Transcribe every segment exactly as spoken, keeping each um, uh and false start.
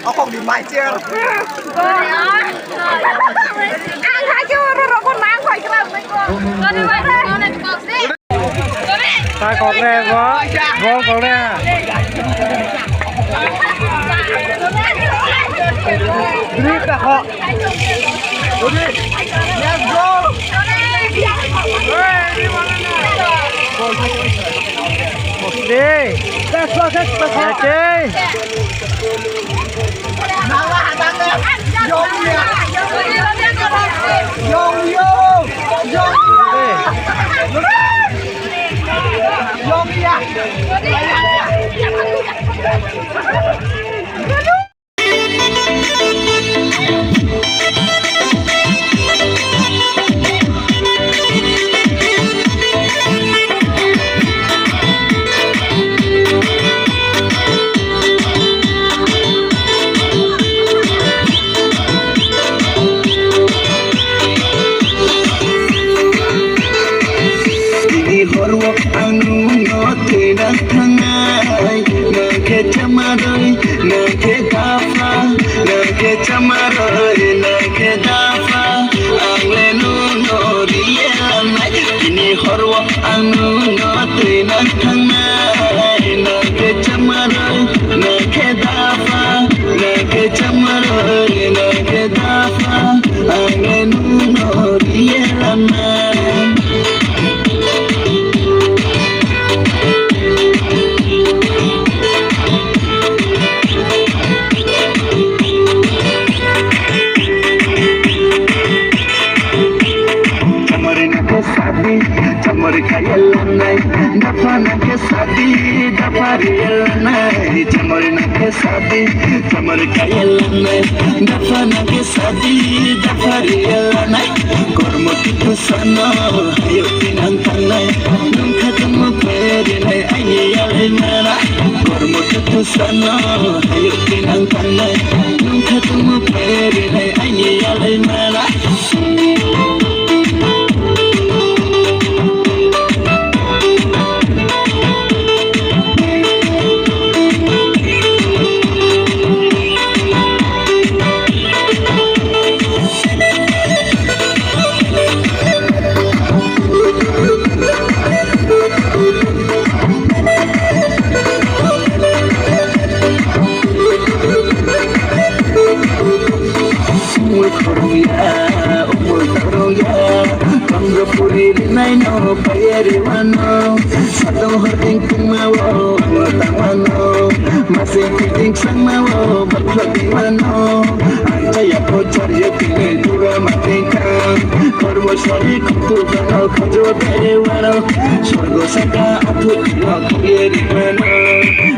Okok di mai chair. Ang hai khe oro rogo nang phai kra nai ko. Ta kok le bo, bo kok le. Let's go. Hey, everyone. Hey. Tini horo ang nungno twilang thangnai, nang khe chamarwi, nang khe dapha, nang khe chamarwi, nang khe dapha, ang le nungno riya lanai. Tini horo ang nungno twilang thangnai, nang khe chamarwi, nang khe dapha, nang khe chamarwi, nang khe dapha, ang le nungno riya lanai. Chamari nang khe sadi, chamari kaya lanai, dapha nang khe sadi, dapha riya lanai. Chamari nang khe sadi, chamari kaya lanai, dapha nang khe sadi, dapha riya lanai. Kormo tutu sano, hayo tinang tangnai, nung kha tongmo perinai, aini yalai mana. Kormo tutu sano, hayo tinang tangnai, nung kha tongmo perinai, aini yalai mana. Umul khorokya, umul khorokya, tonggo puri rinai no payari wano, satong hor tingting mawo, ang tangwano, masing tingting sang mawo, baklo tingwano, ang chaya pochar yo tini dura matingkang, kormo sari kutu gano khajo dai wano, sorgo saka athu tino payari wano,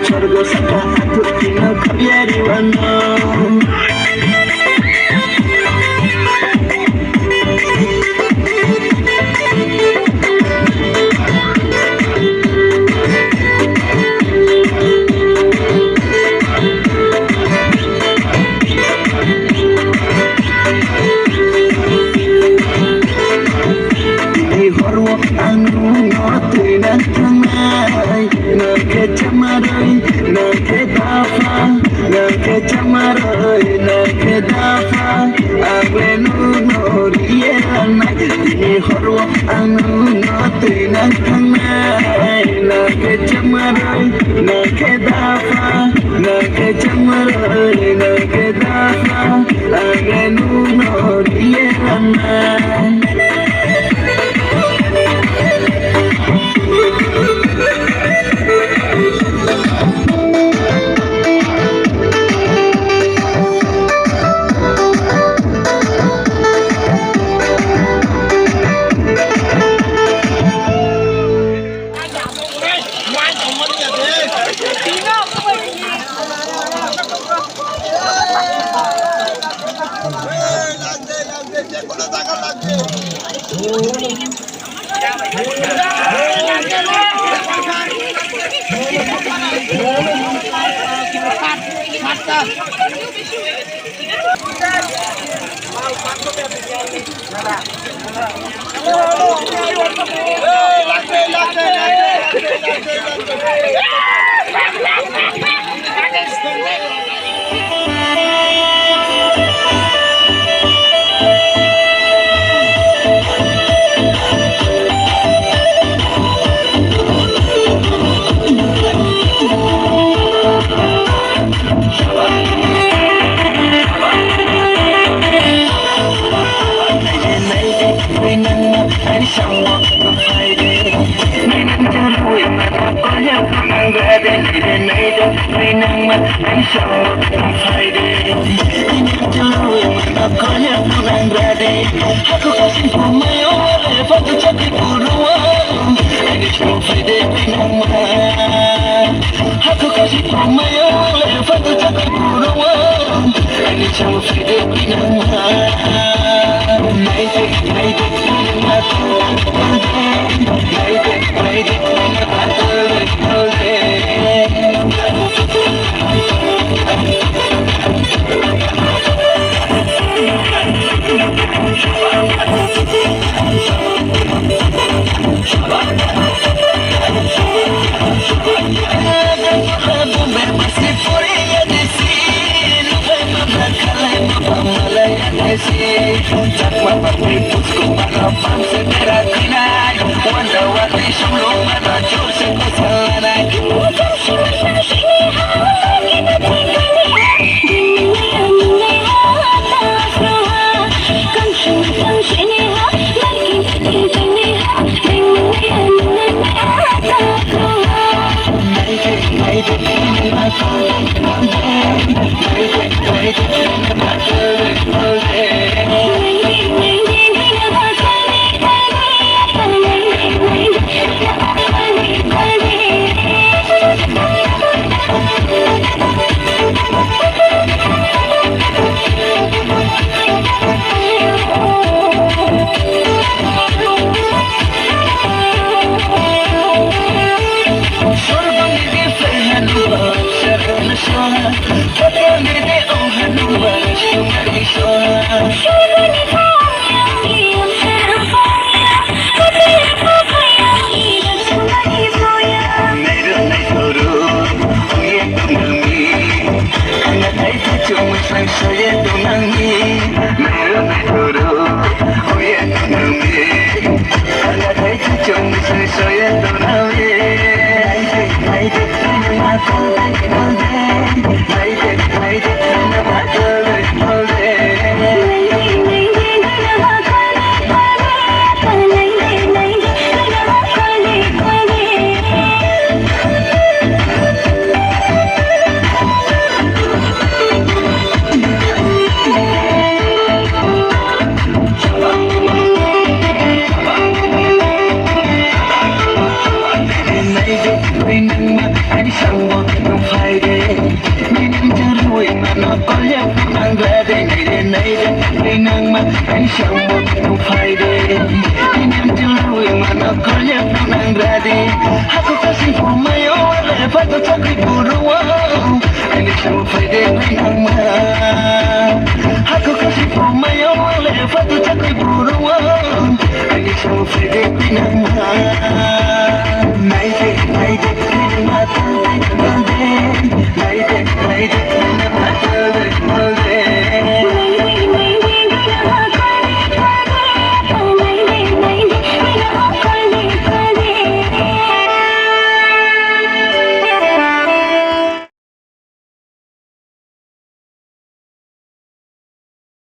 sorgo saka athu tino payari wano. Tini horo ang nungno twilang thangnai, nang khe chamarwi, nang khe dapha, nang khe chamarwi, nang khe dapha, ang le nungno riya lanai. Tini horo ang nungno twilang thangnai, nang khe chamarwi, nang khe dapha, nang khe chamarwi, nang khe dapha, ang le nungno riya lanai.